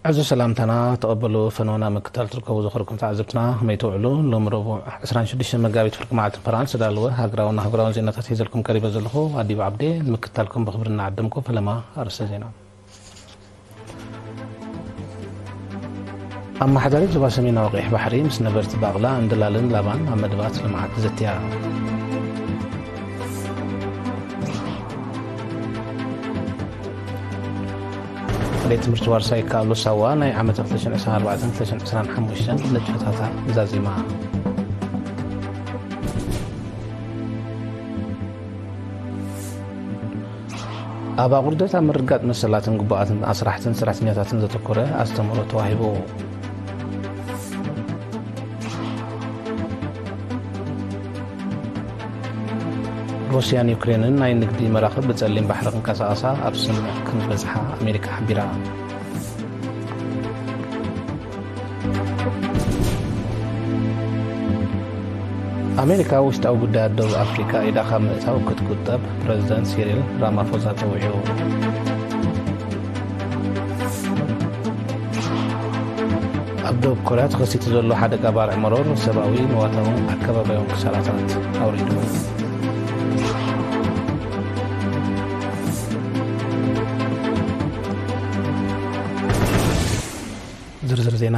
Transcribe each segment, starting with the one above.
ሕዚ ሰላምታና ተቐበሉ። ፈነወና ምክታል ትርከቡ ዝኸርኩም ተዓዘብትና፣ ከመይ ትውዕሉ? ሎሚ ረቡዕ ዕስራን ሽዱሽተን መጋቢት ፍርቂ መዓልቲ ፈራንስ ዝዳለወ ሃገራውን ኣህጉራውን ዜናታት ሒዘልኩም ቀሪበ ዘለኹ ኣዲብ ዓብዴ። ንምክታልኩም ብኽብሪ እናዓደምኩ፣ ፈለማ ኣርእስተ ዜና። ኣመሓዳሪት ዞባ ሰሜናዊ ቀይሕ ባሕሪ ምስ ነበርቲ ባቕላ፣ እንድላልን ላባን ኣብ መደባት ልምዓት ዘትያ። ቤት ትምህርቲ ዋርሳይ ይከኣሎ ሳዋ ናይ ዓመት ክልተ ሽሕን ዕስራን ኣርባዕተን ክልተ ሽሕን ዕስራን ሓሙሽተን ንጥፈታታ ዛዚማ። ኣብ ኣቑርደት ኣብ ምርግጋጽ መሰላትን ግቡኣትን ኣስራሕትን ሰራሕተኛታትን ዘተኮረ ኣስተምህሮ ተዋሂቡ። ሩስያን ዩክሬንን ናይ ንግዲ መራኽብ ብጸሊም ባሕሪ ክንቀሳቐሳ ኣብ ስምምዕ ከም ዝበጽሓ ኣሜሪካ ሓቢራ። ኣሜሪካ ውሽጣዊ ጉዳያት ደቡብ ኣፍሪካ ኢዳ ካብ ምእታው ክትቁጠብ ፕረዚደንት ሲሪል ራማፎዛ ጸዊዑ። ኣብ ደቡብ ኮርያ ተኸሲቱ ዘሎ ሓደጋ ባርዕ መሮር ሰብኣዊ፣ ንዋታውን ኣከባቢያውን ክሳራታት ኣውሪዱ። ዝርዝር ዜና።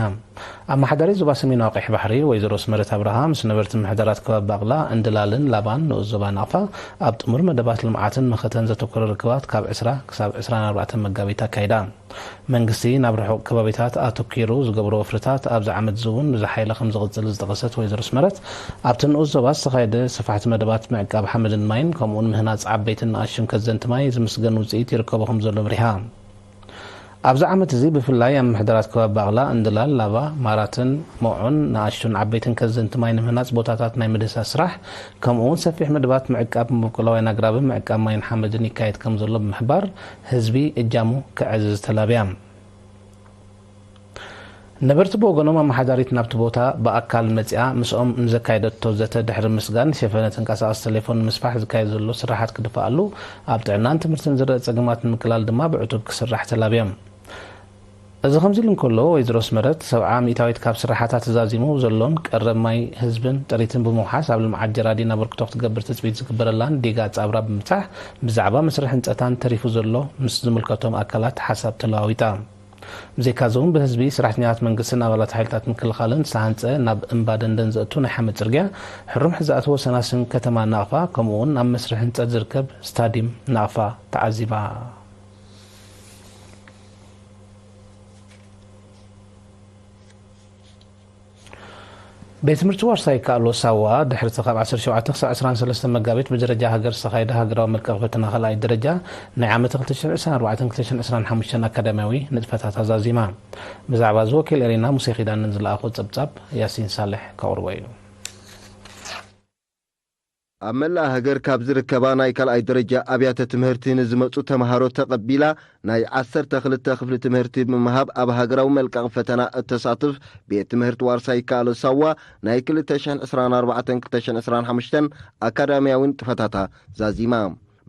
ኣመሓዳሪ ዞባ ሰሜናዊ ቀይሕ ባሕሪ ወይዘሮ ስመረት ኣብርሃ ምስ ነበርቲ ምሕደራት ከባቢ ባቕላ፣ እንድላልን ላባን ንኡስ ዞባ ናቕፋ ኣብ ጥሙር መደባት ልምዓትን መኸተን ዘተኮረ ርክባት ካብ ዕስራ ክሳብ ዕስራን ኣርባዕተን መጋቢት ኣካይዳ። መንግስቲ ናብ ርሑቕ ከባቢታት ኣተኲሩ ዝገብሮ ወፍርታት ኣብዚ ዓመት እዚ እውን ብዝሓየለ ከም ዝቕጽል ዝጠቐሰት ወይዘሮ ስመረት፣ ኣብቲ ንኡስ ዞባ ዝተኻየደ ሰፋሕቲ መደባት ምዕቃብ ሓመድን ማይን ከምኡውን ምህናጽ ዓበይትን ንኣሽቱን ከዘንቲ ማይ ዝምስገን ውጽኢት ይርከቦ ከም ዘሎ ኣብሪሃ። ኣብዚ ዓመት እዚ ብፍላይ ኣብ ምሕደራት ከባቢ ባቕላ፣ እንድላል፣ ላባ፣ ማራትን፣ ሞዖን፣ ንኣሽቱን ዓበይትን ከዘንቲ ማይ ንምህናጽ ቦታታት ናይ ምድህሳስ ስራሕ፣ ከምኡ እውን ሰፊሕ መደባት ምዕቃብ መብቆላውያን ኣግራብን ምዕቃብ ማይን ሓመድን ይካየድ ከም ዘሎ ብምሕባር፣ ህዝቢ እጃሙ ከዕዝዝ ተላብያ። ነበርቲ ብወገኖም፣ ኣመሓዳሪት ናብቲ ቦታ ብኣካል መጺኣ ምስኦም ንዘካየደቶ ዘተ ድሕሪ ምስጋን፣ ሸፈነ ተንቀሳቓሲ ቴሌፎን ንምስፋሕ ዝካየድ ዘሎ ስራሓት ክድፋኣሉ፣ ኣብ ጥዕናን ትምህርትን ዝረአ ጸገማት ንምቅላል ድማ ብዕቱብ ክስራሕ ተላብዮም። እዚ ከምዚ ኢሉ እንከሎ፣ ወይዘሮ ኣስመረት፣ ሰብዓ ሚእታዊት ካብ ስራሓታ ተዛዚሙ ዘሎን ቀረብ ማይ ህዝብን ጥሪትን ብምውሓስ ኣብ ልምዓት ጀራዲን ኣበርክቶ ክትገብር ትጽቢት ዝግበረላን ዲጋ ጻብራ ብምብጻሕ ብዛዕባ መስርሕ ህንጸታን ተሪፉ ዘሎ ምስ ዝምልከቶም ኣካላት ሓሳብ ተለዋዊጣ። ብዘይካዚ እውን ብህዝቢ፣ ሰራሕተኛታት መንግስትን ኣባላት ሓይልታት ምክልኻልን ዝተሃንጸ ናብ እምባ ደንደን ዘእቱ ናይ ሓመድ ጽርግያ፣ ሕሩም ሕዚ ዝኣተወ ሰናስን ከተማ ናቕፋ፣ ከምኡ እውን ኣብ መስርሕ ህንጸት ዝርከብ ስታዲየም ናቕፋ ተዓዚባ። ቤት ትምህርቲ ዋርሳይ ይከኣሎ ሳዋ ድሕሪ እቲ ካብ ዓሰርተ ሸውዓተ ክሳብ ዕስራን ሰለስተን መጋቢት ብደረጃ ሃገር ዝተኻየደ ሃገራዊ መልቀቕ ፈተና ካልኣይ ደረጃ ናይ ዓመት ክልተ ሽሕን ዕስራን ኣርባዕተን ክልተ ሽሕን ዕስራን ሓሙሽተን ኣካዳሚያዊ ንጥፈታት ኣዛዚማ። ብዛዕባ እዚ ወኪል ኤሪና ሙሴ ኪዳነ ዝለኣኾ ጸብጻብ ያሲን ሳልሕ ከቕርቦ እዩ። ኣብ መላእ ሃገር ካብ ዝርከባ ናይ ካልኣይ ደረጃ ኣብያተ ትምህርቲ ንዝመጹ ተምሃሮ ተቐቢላ ናይ ዓሰርተ ክልተ ክፍሊ ትምህርቲ ብምሃብ ኣብ ሃገራዊ መልቀቕ ፈተና እተሳትፍ ቤት ትምህርቲ ዋርሳይ ይከኣሎ ሳዋ ናይ ክልተ ሽሕን ዕስራን ኣርባዕተን ክልተ ሽሕን ዕስራን ሓሙሽተን ኣካዳሚያዊ ንጥፈታታ ዛዚማ።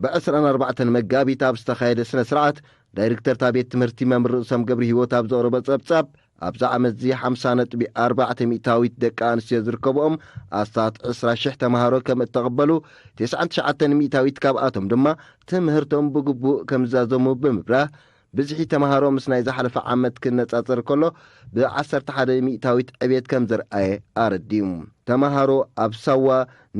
ብዕስራን ኣርባዕተን መጋቢት ኣብ ዝተኻየደ ስነ ስርዓት ዳይሬክተር እታ ቤት ትምህርቲ መምህር ርእሶም ገብረ ህይወት ኣብ ዘቕረቦ ጸብጻብ፣ ኣብዚ ዓመት እዚ ሓምሳ ነጥቢ ኣርባዕተ ሚእታዊት ደቂ ኣንስትዮ ዝርከብኦም ኣስታት ዕስራ ሽሕ ተምሃሮ ከም እተቐበሉ፣ ተስዓን ትሽዓተን ሚእታዊት ካብኣቶም ድማ ትምህርቶም ብግቡእ ከም ዝዛዘሙ ብምብራህ፣ ብዝሒ ተምሃሮ ምስ ናይ ዝሓለፈ ዓመት ክነጻጸር ከሎ ብዓሰርተ ሓደ ሚእታዊት ዕቤት ከም ዘርኣየ ኣረዲኡ። ተምሃሮ ኣብ ሳዋ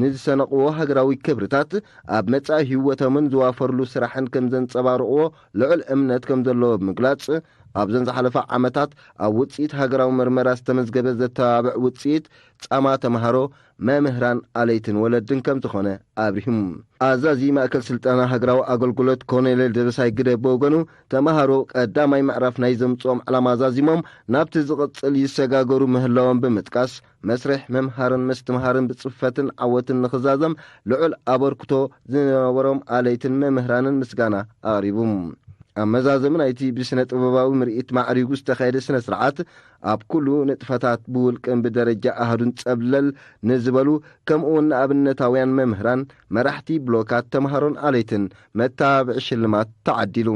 ንዝሰነቕዎ ሃገራዊ ክብርታት ኣብ መጻኢ ህይወቶምን ዝዋፈርሉ ስራሕን ከም ዘንጸባርቕዎ ልዑል እምነት ከም ዘለዎ ብምግላጽ፣ ኣብዘን ዝሓለፋ ዓመታት ኣብ ውጽኢት ሃገራዊ መርመራ ዝተመዝገበ ዘተባብዕ ውጽኢት ጻማ ተምሃሮ፣ መምህራን፣ ኣለይትን ወለድን ከም ዝኾነ ኣብሪሁ። ኣዛዚ ማእከል ስልጠና ሃገራዊ ኣገልግሎት ኮሎኔል ደበሳይ ግደ ብወገኑ፣ ተምሃሮ ቀዳማይ ምዕራፍ ናይ ዘምጽኦም ዕላማ ዛዚሞም ናብቲ ዝቕጽል ይሰጋገሩ ምህላዎም ብምጥቃስ፣ መስርሕ ምምሃርን ምስትምሃርን ብጽፈትን ዓወትን ንኽዛዘም ልዑል ኣበርክቶ ዝነበሮም ኣለይትን መምህራንን ምስጋና ኣቕሪቡ። ኣብ መዛዘሚ ናይቲ ብስነ ጥበባዊ ምርኢት ማዕሪጉ ዝተኻየደ ስነ ስርዓት፣ ኣብ ኩሉ ንጥፈታት ብውልቅን ብደረጃ ኣሃዱን ጸብለል ንዝበሉ፣ ከምኡውን ንኣብነታውያን መምህራን፣ መራሕቲ ብሎካት፣ ተምሃሮን ኣለይትን መተባብዒ ሽልማት ተዓዲሉ።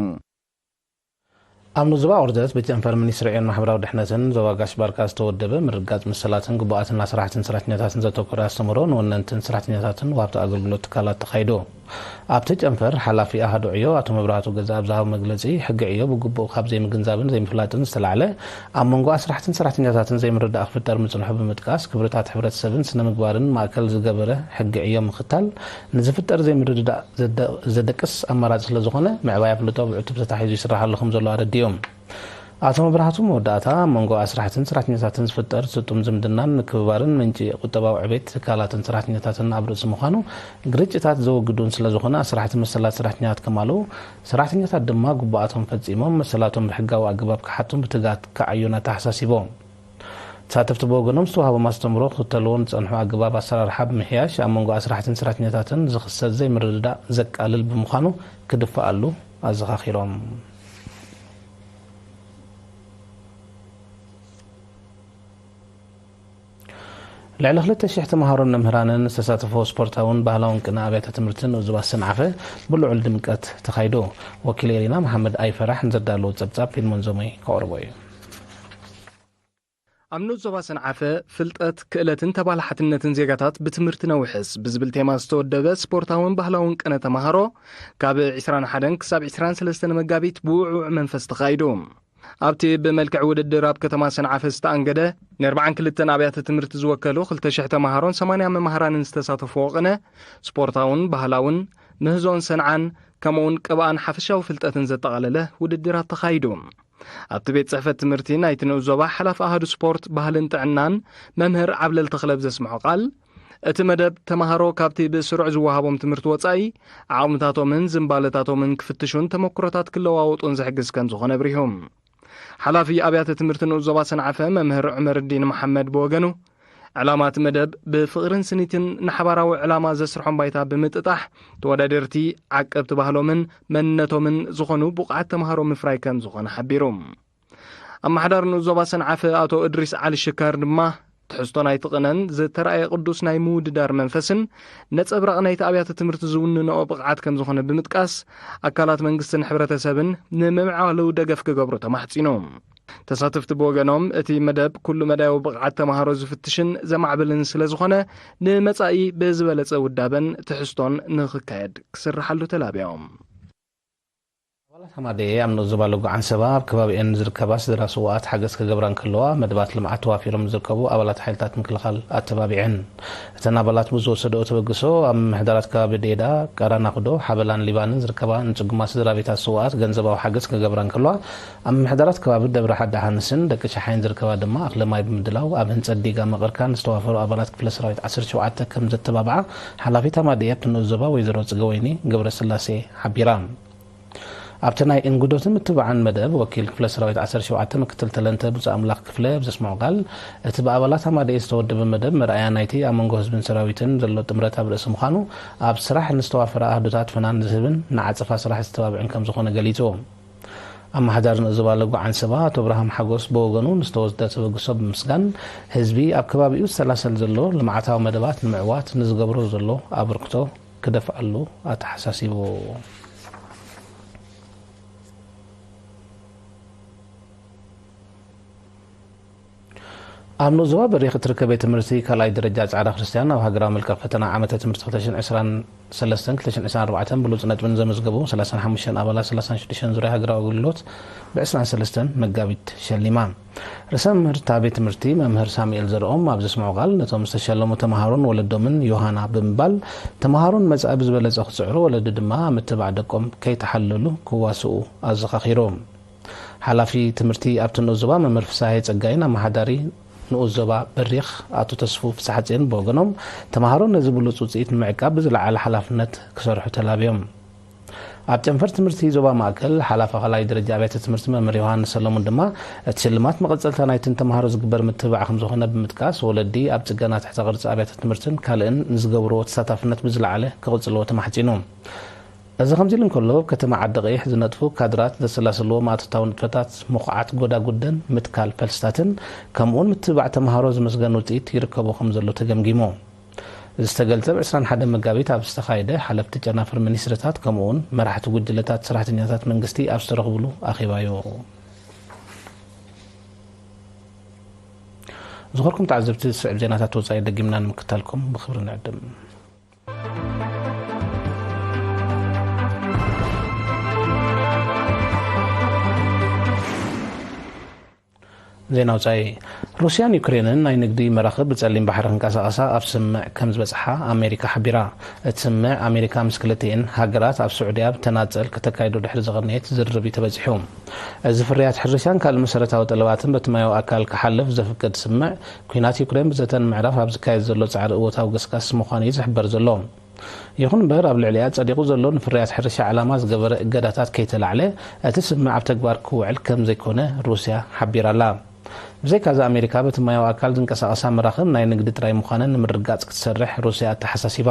ኣብ ንዞባ ኦርደት ብጨንፈር ሚኒስትሪ ዕዮን ማሕበራዊ ድሕነትን ዞባ ጋሽ ባርካ ዝተወደበ ምርግጋጽ መሰላትን ግቡኣትን ኣስራሕትን ሰራሕተኛታትን ዘተኮረ ኣስተምህሮ ንወነንትን ሰራሕተኛታትን ወሃብቲ ኣገልግሎት ትካላት ተኻይዱ። ኣብቲ ጨንፈር ሓላፊ ኣሃዱ ዕዮ ኣቶ መብራህቱ ገዛኣብ ዝሃቦ መግለጺ፣ ሕጊ ዕዮ ብግቡእ ካብ ዘይምግንዛብን ዘይምፍላጥን ዝተላዕለ ኣብ መንጎ ኣስራሕትን ሰራሕተኛታትን ዘይምርዳእ ክፍጠር ምጽንሑ ብምጥቃስ፣ ክብርታት ሕብረተሰብን ስነ ምግባርን ማእከል ዝገበረ ሕጊ ዕዮ ምኽታል ንዝፍጠር ዘይምርድዳእ ዘደ-፣ ዘደቅስ ኣማራጺ ስለ ዝኾነ፣ ምዕባይ ኣፍልጦ ብዕቱብ ተታሒዙ ይስራሓሉ ከም ዘሎ ኣረዲኦም። ኣቶ መብራህቱ መወዳእታ፣ ኣብ መንጎ ኣስራሕትን ሰራሕተኛታትን ዝፍጠር ስጡም ዝምድናን ምክብባርን ምንጪ ቁጠባዊ ዕቤት ትካላትን ሰራሕተኛታትን ኣብ ርእሲ ምዃኑ፣ ግርጭታት ዘወግዱን ስለ ዝኾነ፣ ኣስራሕቲ መሰላት ሰራሕተኛታት ከማልኡ፣ ሰራሕተኛታት ድማ ግቡኣቶም ፈጺሞም መሰላቶም ብሕጋዊ ኣገባብ ክሓቱን ብትግሃት ክዓዩን ኣተሓሳሲቦም። ተሳተፍቲ ብወገኖም ዝተዋህቦም ኣስተምህሮ ክኽተልዎን ዝጸንሑ ኣገባብ ኣሰራርሓ ብምሕያሽ ኣብ መንጎ ኣስራሕትን ሰራሕተኛታትን ዝኽሰት ዘይምርድዳእ ዘቃልል ብምዃኑ ክድፈኣሉ ኣዘኻኺሮም። ልዕሊ ክልተ ሽሕ ተምሃሮን መምህራንን ዝተሳተፎ ስፖርታውን ባህላውን ቅነ ኣብያተ ትምህርቲ ንኡስ ዞባ ሰንዓፈ ብልዑል ድምቀት ተኻይዱ። ወኪል ኤሪና መሓመድ ኣይፈራሕ ንዘዳለዎ ጸብጻብ ፊልሞን ዘሞይ ከቕርቦ እዩ። ኣብ ንኡስ ዞባ ሰንዓፈ ፍልጠት፣ ክእለትን ተባላሓትነትን ዜጋታት ብትምህርቲ ነውሕስ ብዝብል ቴማ ዝተወደበ ስፖርታውን ባህላውን ቅነ ተምሃሮ ካብ ዕስራን ሓደን ክሳብ ዕስራን ሰለስተን መጋቢት ብውዕውዕ መንፈስ ተኻይዱ። ኣብቲ ብመልክዕ ውድድር ኣብ ከተማ ሰንዓፈ ዝተኣንገደ ንኣርባዓን ክልተን ኣብያተ ትምህርቲ ዝወከሉ ክልተ ሽሕ ተምሃሮን ሰማንያ መማህራንን ዝተሳተፍዎ ቅነ፣ ስፖርታውን ባህላውን ምህዞን ሰንዓን ከምኡውን ቅብኣን ሓፈሻዊ ፍልጠትን ዘጠቓለለ ውድድራት ተኻይዱ። ኣብቲ ቤት ጽሕፈት ትምህርቲ ናይቲ ንኡስ ዞባ ሓላፊ ኣሃዱ ስፖርት፣ ባህልን ጥዕናን መምህር ዓብለል ተኽለ ብዘስምዖ ቃል፣ እቲ መደብ ተምሃሮ ካብቲ ብስሩዕ ዝወሃቦም ትምህርቲ ወጻኢ ዓቕምታቶምን ዝንባለታቶምን ክፍትሹን ተመክሮታት ክለዋወጡን ዝሕግዝ ከም ዝኾነ ኣብሪሁ። ሓላፊ ኣብያተ ትምህርቲ ንኡስ ዞባ ሰንዓፈ መምህር ዑመርዲን መሓመድ ብወገኑ፣ ዕላማ እቲ መደብ ብፍቕርን ስኒትን ንሓባራዊ ዕላማ ዘስርሖም ባይታ ብምጥጣሕ፣ ተወዳደርቲ ዓቀብቲ ባህሎምን መንነቶምን ዝኾኑ ብቑዓት ተምሃሮ ምፍራይ ከም ዝኾነ ሓቢሩ። ኣመሓዳሪ ንኡስ ዞባ ሰንዓፈ ኣቶ እድሪስ ዓሊ ሽካር ድማ፣ ትሕዝቶ ናይቲ ቅነን ዝተራእየ ቅዱስ ናይ ምውድዳር መንፈስን ነጸብራቕ ናይቲ ኣብያተ ትምህርቲ ዝውንንኦ ብቕዓት ከም ዝኾነ ብምጥቃስ፣ ኣካላት መንግስትን ሕብረተሰብን ንምምዕባሉ ደገፍ ክገብሩ ተማሕጺኑ። ተሳተፍቲ ብወገኖም፣ እቲ መደብ ኩሉ መዳያዊ ብቕዓት ተምሃሮ ዝፍትሽን ዘማዕብልን ስለ ዝኾነ፣ ንመጻኢ ብዝበለጸ ውዳበን ትሕዝቶን ንኽካየድ ክስርሓሉ ተላብዮም። ኣባላት ሃማደኤ ኣብ ንኡስ ዞባ ለጎ ዓንሰባ ኣብ ከባቢኤን ዝርከባ ስድራ ስውኣት ሓገዝ ክገብራ እንከለዋ፣ መደባት ልምዓት ተዋፊሮም ዝርከቡ ኣባላት ሓይልታት ምክልኻል ኣተባቢዐን። እተን ኣባላት ብዝወሰደኦ ተበግሶ፣ ኣብ ምምሕዳራት ከባቢ ዴዳ፣ ቀራናኹዶ፣ ሓበላን ሊባንን ዝርከባ ንጽጉማት ስድራ ቤታት ስውኣት ገንዘባዊ ሓገዝ ክገብራ እንከለዋ፣ ኣብ ምምሕዳራት ከባቢ ደብረ ሓዲ ሃንስን ደቂ ሸሓይን ዝርከባ ድማ እኽሊ ማይ ብምድላው ኣብ ህንጸት ዲጋ መቐርካን ዝተዋፈሩ ኣባላት ክፍለ ሰራዊት ዓሰርተ ሸውዓተ ከም ዘተባብዓ ሓላፊት ሃማደኤ ኣብቲ ንኡስ ዞባ ወይዘሮ ጽገወይኒ ገብረስላሴ ሓቢራ። ኣብቲ ናይ እንግዶትን ምትብባዕን መደብ፣ ወኪል ክፍለ ሰራዊት ዓሰርተ ሸውዓተ ምክትል ተለንተ ብፁዕ ኣምላኽ ክፍለ ብዘስምዖ ቃል፣ እቲ ብኣባላት ሃማደኤ ዝተወደበ መደብ መርኣያ ናይቲ ኣብ መንጎ ህዝብን ሰራዊትን ዘሎ ጥምረት ኣብ ርእሲ ምዃኑ፣ ኣብ ስራሕ ንዝተዋፈራ ኣህዱታት ፍናን ዝህብን ንዓጸፋ ስራሕ ዘተባብዕን ከም ዝኾነ ገሊጹ። ኣመሓዳሪ ንኡስ ዞባ ለጎ ዓንሰባ ኣቶ ኣብርሃም ሓጎስ ብወገኑ ንዝተወስደ ተበግሶ ብምስጋን፣ ህዝቢ ኣብ ከባቢኡ ዝሰላሰል ዘሎ ልምዓታዊ መደባት ንምዕዋት ንዝገብሮ ዘሎ ኣበርክቶ ክደፍኣሉ ኣተሓሳሲቡ። ኣብ ንኡስ ዞባ በሪኽ እትርከብ ቤት ትምህርቲ ካልኣይ ደረጃ ጻዕዳ ክርስትያን ኣብ ሃገራዊ መልቀቕ ፈተና ዓመተ ትምህርቲ ክልተ ሽሕን ዕስራን ሰለስተን ክልተ ሽሕን ዕስራን ኣርባዕተን ብሉጽ ነጥብን ዘመዝገቡ ሰላሳን ሓሙሽተን ኣባላት ሰላሳን ሽዱሽተን ዙርያ ሃገራዊ ኣገልግሎት ብዕስራን ሰለስተን መጋቢት ሸሊማ። ርእሰ መምህር እታ ቤት ትምህርቲ መምህር ሳሙኤል ዘርኦም ኣብ ዘስምዖ ቃል፣ ነቶም ዝተሸለሙ ተምሃሮን ወለዶምን ዮሃና ብምባል፣ ተምሃሮ ንመጻኢ ብዝበለጸ ክጽዕሩ፣ ወለዲ ድማ ኣብ ምትብባዕ ደቆም ከይተሓለሉ ክዋስኡ ኣዘኻኺሩ። ሓላፊ ትምህርቲ ኣብቲ ንኡስ ዞባ መምህር ፍስሃየ ጸጋይን ኣመሓዳሪ ንኡስ ዞባ በሪኽ ኣቶ ተስፉ ፍስሓጽዮን ብወገኖም፣ ተምሃሮ ነዚ ብሉጽ ውጽኢት ንምዕቃብ ብዝለዓለ ሓላፍነት ክሰርሑ ተላብዮም። ኣብ ጨንፈር ትምህርቲ ዞባ ማእከል ሓላፊ ካልኣይ ደረጃ ኣብያተ ትምህርቲ መምህር ዮሃንስ ሰለሙን ድማ፣ እቲ ሽልማት መቐጸልታ ናይትን ተምሃሮ ዝግበር ምትብባዕ ከም ዝኾነ ብምጥቃስ፣ ወለዲ ኣብ ጽገና ትሕተ ቅርጺ ኣብያተ ትምህርትን ካልእን ንዝገብርዎ ተሳታፍነት ብዝለዓለ ክቕጽልዎ ተማሕጺኑ። እዚ ከምዚ ኢሉ እንከሎ፣ ኣብ ከተማ ዓዲ ቀይሕ ዝነጥፉ ካድራት ዘሰላስልዎ ማእቶታዊ ንጥፈታት፣ ምኹዓት ጎዳጉደን ምትካል ፈልስታትን፣ ከምኡውን ምትብባዕ ተምሃሮ ዝምስገን ውጽኢት ይርከቦ ከም ዘሎ ተገምጊሙ። እዚ ዝተገልጸ ኣብ ዕስራን ሓደን መጋቢት ኣብ ዝተኻየደ ሓለፍቲ ጨናፍር ሚኒስትርታት ከምኡውን መራሕቲ ጉጅለታት ሰራሕተኛታት መንግስቲ ኣብ ዝተረኽብሉ ኣኼባ'ዩ። ዝኸርኩም ተዓዘብቲ፣ ዝስዕብ ዜናታት ወጻኢ ደጊምና ንምክታልኩም ብኽብሪ ንዕድም። ዜና ወጻኢ። ሩስያን ዩክሬንን ናይ ንግዲ መራኽብ ብጸሊም ባሕሪ ክንቀሳቐሳ ኣብ ስምምዕ ከም ዝበጽሓ ኣሜሪካ ሓቢራ። እቲ ስምምዕ ኣሜሪካ ምስ ክልቲኤን ሃገራት ኣብ ስዑድያ ብተናጸል ከተካይዶ ድሕሪ ዘቐነየት ዝርርብ እዩ ተበጺሑ። እዚ ፍርያት ሕርሻን ካልእ መሰረታዊ ጠለባትን በቲ ማያዊ ኣካል ክሓልፍ ዘፍቅድ ስምምዕ፣ ኲናት ዩክሬን ብዘተን ምዕራፍ ኣብ ዝካየድ ዘሎ ጻዕሪ እወታዊ ገስጋስ ምዃኑ እዩ ዝሕበር ዘሎ። ይኹን እምበር፣ ኣብ ልዕሊኣ ጸዲቑ ዘሎ ንፍርያት ሕርሻ ዕላማ ዝገበረ እገዳታት ከይተላዕለ፣ እቲ ስምምዕ ኣብ ተግባር ክውዕል ከም ዘይኮነ ሩስያ ሓቢራ ኣላ። ብዘይካዚ፣ ኣሜሪካ በቲ ማያዊ ኣካል ዝንቀሳቐሳ መራኽብ ናይ ንግዲ ጥራይ ምዃነን ንምርግጋጽ ክትሰርሕ ሩስያ ኣተሓሳሲባ።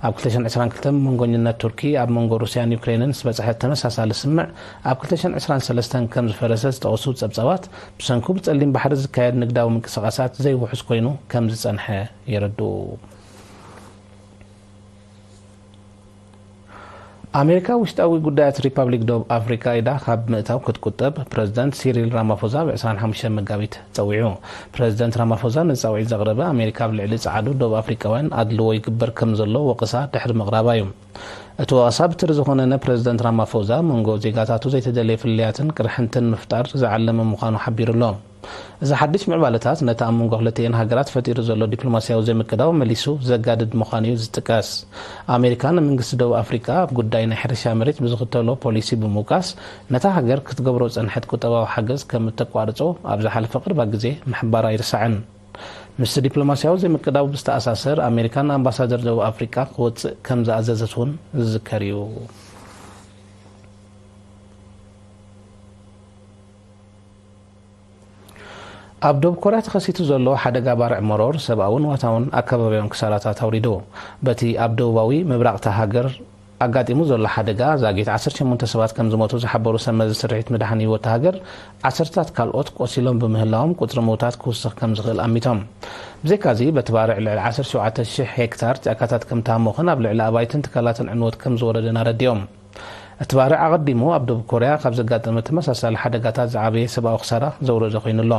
ኣብ ክልተ ሽሕን ዕስራን ክልተን መንጎኝነት ቱርኪ ኣብ መንጎ ሩስያን ዩክሬንን ዝበጽሐ ተመሳሳሊ ስምምዕ ኣብ ክልተ ሽሕን ዕስራን ሰለስተን ከም ዝፈረሰ ዝጠቐሱ ጸብጻባት፣ ብሰንኩ ብጸሊም ባሕሪ ዝካየድ ንግዳዊ ምንቅስቓሳት ዘይውሑስ ኮይኑ ከም ዝጸንሐ የረድኡ። ኣሜሪካ ውሽጣዊ ጉዳያት ሪፓብሊክ ደቡብ ኣፍሪካ ኢዳ ካብ ምእታው ክትቁጠብ ፕረዚደንት ሲሪል ራማፎዛ ብ ዕስራን ሓሙሽተን መጋቢት ጸዊዑ። ፕረዚደንት ራማፎዛ ነዚ ጻውዒት ዘቕረበ፣ ኣሜሪካ ኣብ ልዕሊ ጸዓዱ ደቡብ ኣፍሪቃውያን ኣድልዎ ይግበር ከም ዘሎ ወቐሳ ድሕሪ ምቕራባ እዩ። እቲ ወቐሳ ብትሪ ዝኾነነ ፕረዚደንት ራማፎዛ፣ መንጎ ዜጋታቱ ዘይተደለየ ፍልልያትን ቅርሕንትን ምፍጣር ዝዓለመ ምዃኑ ሓቢሩ ኣሎ። እዚ ሓድሽ ምዕባለታት ነቲ ኣብ መንጎ ክልቲኤን ሃገራት ፈጢሩ ዘሎ ዲፕሎማስያዊ ዘይምቅዳው መሊሱ ዘጋድድ ምዃኑ እዩ ዝጥቀስ። ኣሜሪካ ንመንግስቲ ደቡብ ኣፍሪቃ ኣብ ጉዳይ ናይ ሕርሻ መሬት ብዝኽተሎ ፖሊሲ ብምውቃስ፣ ነታ ሃገር ክትገብሮ ዝጸንሐት ቁጠባዊ ሓገዝ ከም እተቋርጾ ኣብ ዝሓለፈ ቅርባ ግዜ ምሕባራ ኣይርሳዕን። ምስቲ ዲፕሎማስያዊ ዘይምቅዳው ብዝተኣሳሰር፣ ኣሜሪካ ንኣምባሳደር ደቡብ ኣፍሪቃ ክወጽእ ከም ዝኣዘዘት እውን ዝዝከር እዩ። ኣብ ደቡብ ኮርያ ተኸሲቱ ዘሎ ሓደጋ ባርዕ መሮር ሰብኣውን ዋታውን ኣከባብያውን ክሳራታት ኣውሪዱ። በቲ ኣብ ደቡባዊ ምብራቕ እታ ሃገር ኣጋጢሙ ዘሎ ሓደጋ ዛጊት ዓሰርተ ሸሞንተ ሰባት ከም ዝሞቱ ዝሓበሩ ሰብ መዚ ስርሒት ምድሓን ህይወት እታ ሃገር፣ ዓሰርታት ካልኦት ቆሲሎም ብምህላዎም ቁጽሪ ምውታት ክውስኽ ከም ዝኽእል ኣሚቶም። ብዘይካዚ፣ በቲ ባርዕ ልዕሊ ዓሰርተ ሸውዓተ ሽሕ ሄክታር ጫካታት ከም ተሃሞኸን ኣብ ልዕሊ ኣባይትን ትካላትን ዕንወት ከም ዝወረደን ኣረዲኦም። እቲ ባርዕ ኣቐዲሙ ኣብ ደቡብ ኮርያ ካብ ዘጋጠመ ተመሳሳሊ ሓደጋታት ዝዓበየ ሰብኣዊ ክሳራ ዘውረደ ኮይኑ ኣሎ።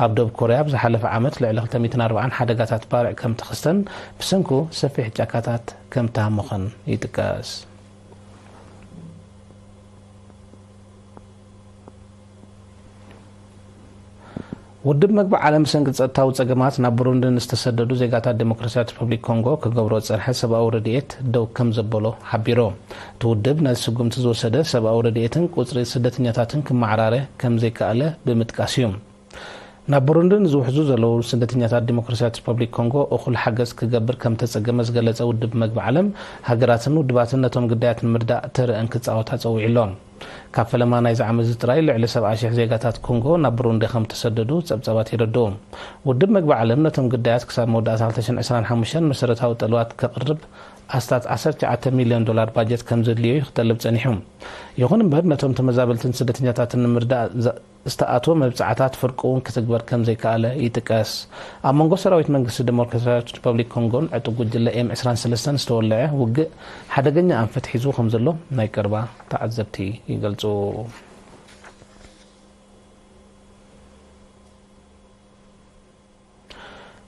ኣብ ደቡብ ኮርያ ኣብ ዝሓለፈ ዓመት ልዕሊ ክልተ ሚእትን ኣርባዓን ሓደጋታት ባርዕ ከም ተኸስተን ብሰንኩ ሰፊሕ ጫካታት ከም ተሃሞኸን ይጥቀስ። ውድብ መግቢ ዓለም ብሰንኪ ጸጥታዊ ጸገማት ናብ ብሩንዲ ንዝተሰደዱ ዜጋታት ዲሞክራስያዊት ሪፐብሊክ ኮንጎ ክገብሮ ዝጸንሐ ሰብኣዊ ረድኤት ደው ከም ዘበሎ ሓቢሩ። እቲ ውድብ ነዚ ስጉምቲ ዝወሰደ ሰብኣዊ ረድኤትን ቁጽሪ ስደተኛታትን ክመዓራረ ከም ዘይከኣለ ብምጥቃስ እዩ። ናብ ብሩንዲ ንዝውሕዙ ዘለዉ ስደተኛታት ዲሞክራስያዊት ሪፐብሊክ ኮንጎ እኹል ሓገዝ ክገብር ከም ተጸገመ ዝገለጸ ውድብ መግቢ ዓለም፣ ሃገራትን ውድባትን ነቶም ግዳያት ንምርዳእ ተረአን ክጻወታ ጸዊዑ ኣሎ። ካብ ፈለማ ናይዚ ዓመት እዚ ጥራይ ልዕሊ ሰብዓ ሽሕ ዜጋታት ኮንጎ ናብ ብሩንዲ ከም ተሰደዱ ጸብጻባት የረድኡ። ውድብ መግቢ ዓለም ነቶም ግዳያት ክሳብ መወዳእታ ክልተ ሽሕን ዕስራን ሓሙሽተን መሰረታዊ ጠለባት ከቕርብ ኣስታት ዓሰርተ ትሽዓተ ሚልዮን ዶላር ባጀት ከም ዘድልዮ እዩ ክጠልብ ጸኒሑ። ይኹን እምበር፣ ነቶም ተመዛበልትን ስደተኛታትን ንምርዳእ ዘ-፣ ዝተኣትወ መብጽዓታት ፍርቂ እውን ክትግበር ከም ዘይከኣለ ይጥቀስ። ኣብ መንጎ ሰራዊት መንግስቲ ዲሞክራስያዊት ሪፐብሊክ ኮንጎን ዕጡቕ ጉጅለ ኤም ዕስራን ሰለስተን ዝተወልዐ ውግእ ሓደገኛ ኣንፈት ሒዙ ከም ዘሎ ናይ ቀረባ ተዓዘብቲ ይገልጹ።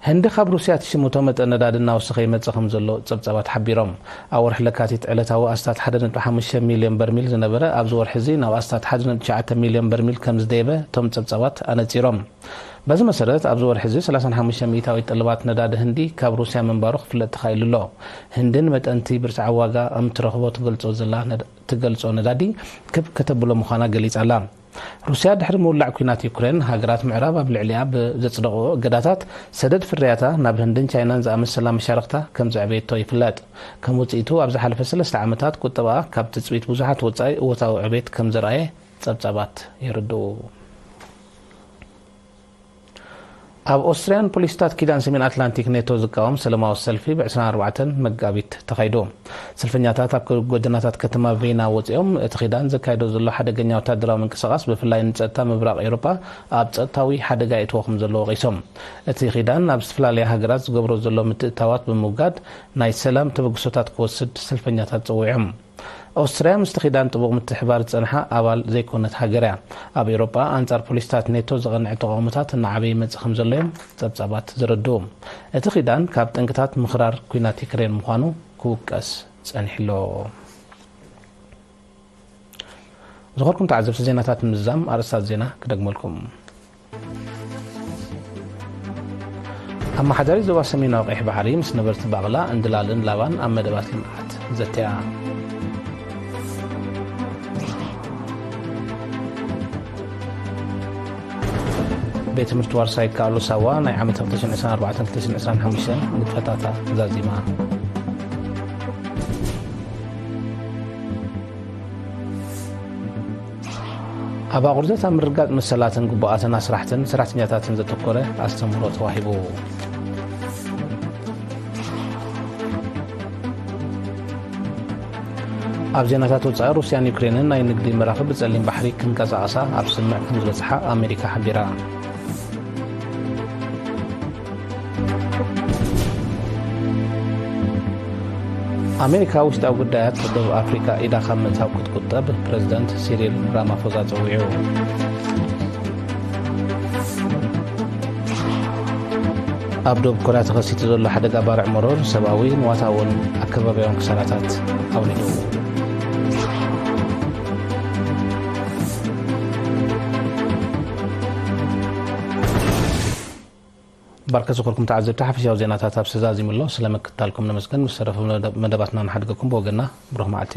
ህንዲ ካብ ሩስያ ትሽምቶ መጠን ነዳዲ እናወሰኸ ይመጽእ ከም ዘሎ ጸብጻባት ሓቢሮም። ኣብ ወርሒ ለካቲት ዕለታዊ ኣስታት ሓደ ነጥቢ ሓሙሽተ ሚልዮን በርሚል ዝነበረ፣ ኣብዚ ወርሒ እዚ ናብ ኣስታት ሓደ ነጥቢ ትሽዓተ ሚልዮን በርሚል ከም ዝደየበ እቶም ጸብጻባት ኣነጺሮም። በዚ መሰረት፣ ኣብዚ ወርሒ እዚ ሰላሳን ሓሙሽተ ሚእታዊት ጠለባት ነዳዲ ህንዲ ካብ ሩስያ ምንባሩ ክፍለጥ ተኻኢሉ ኣሎ። ህንዲ ንመጠን እቲ ብርትዓዊ ዋጋ ከም ትረኽቦ ትገልጾ ዘላ ነዳ-፣ ትገልጾ ነዳዲ ክብ ከተብሎ ምዃና ገሊጻ ኣላ። ሩስያ ድሕሪ ምውላዕ ኲናት ዩክሬን፣ ሃገራት ምዕራብ ኣብ ልዕሊኣ ብዘጽደቕኦ እገዳታት፣ ሰደድ ፍርያታ ናብ ህንድን ቻይናን ዝኣመሰላ መሻርኽታ ከም ዘዕበየቶ ይፍለጥ። ከም ውጽኢቱ፣ ኣብ ዝሓለፈ ሰለስተ ዓመታት ቁጠባኣ ካብ ትጽቢት ብዙሓት ወጻኢ እወታዊ ዕቤት ከም ዘርኣየ ጸብጻባት የረድኡ። ኣብ ኦስትርያ ንፖሊስታት ኪዳን ሰሜን ኣትላንቲክ ኔቶ ዝቃወም ሰላማዊ ሰልፊ ብ ዕስራን ኣርባዕተን መጋቢት ተኻይዱ። ሰልፈኛታት ኣብ ጎደናታት ከተማ ቬና ወጺኦም፣ እቲ ኪዳን ዘካይዶ ዘሎ ሓደገኛ ወታደራዊ ምንቅስቓስ፣ ብፍላይ ንጸጥታ ምብራቕ ኤውሮጳ ኣብ ጸጥታዊ ሓደጋ የእትዎ ከም ዘሎ ወቒሶም። እቲ ኪዳን ኣብ ዝተፈላለያ ሃገራት ዝገብሮ ዘሎ ምትእትታዋት ብምውጋድ፣ ናይ ሰላም ተበግሶታት ክወስድ ሰልፈኛታት ጸዊዖም። ኦስትርያ ምስቲ ኪዳን ጥቡቕ ምትሕባር ዝጸንሓ ኣባል ዘይኮነት ሃገር እያ። ኣብ ኤውሮጳ ኣንጻር ፖሊስታት ኔቶ ዝቐንዐ ተቓውሞታት እናዓበየ ይመጽእ ከም ዘሎ እዮም ጸብጻባት ዘረድኡ። እቲ ኪዳን ካብ ጠንቅታት ምኽራር ኲናት ዩክሬን ምዃኑ ክውቀስ ጸኒሑ ኣሎ። ዝኸርኩም ተዓዘብቲ ዜናታት ንምዝዛም ኣርእስታት ዜና ክደግመልኩም። ኣመሓዳሪ ዞባ ሰሜናዊ ቀይሕ ባሕሪ ምስ ነበርቲ ባቕላ፣ እንድላልን ላባን ኣብ መደባት ልምዓት ዘተያ። ቤት ትምህርቲ ዋርሳይ ይከኣሎ ሳዋ ናይ ዓመት ክልተ ሽሕን ዕስራን ኣርባዕተን ክልተ ሽሕን ዕስራን ሓሙሽተን ንጥፈታታ ዛዚማ። ኣብ ኣቑርደት ኣብ ምርጋጥ መሰላትን ግቡኣትን ኣስራሕትን ሰራሕተኛታትን ዘተኮረ ኣስተምህሮ ተዋሂቡ። ኣብ ዜናታት ወጻኢ፣ ሩስያን ዩክሬንን ናይ ንግዲ መራኽብ ብጸሊም ባሕሪ ክንቀሳቐሳ ኣብ ስምምዕ ከም ዝበጽሓ ኣሜሪካ ሓቢራ። ኣሜሪካ ውሽጣዊ ጉዳያት ደቡብ ኣፍሪካ ኢዳ ካብ ምእታው ክትቁጠብ ፕረዚደንት ሲሪል ራማፎዛ ጸዊዑ። ኣብ ደቡብ ኮርያ ተኸሲቱ ዘሎ ሓደጋ ባርዕ መሮር ሰብኣዊ፣ ንዋታውን ኣከባቢያውን ክሳራታት ኣውሪዱ። ባርከ ዝኸርኩም ተዓዘብቲ፣ ሓፈሻዊ ዜናታት ኣብ ሰዛዚሙ ኣሎ። ስለ ምክትታልኩም ነመስግን። ምስ ተረፈ መደባትና ንሓድገኩም ብወገንና ብሩኽ መዓልቲ።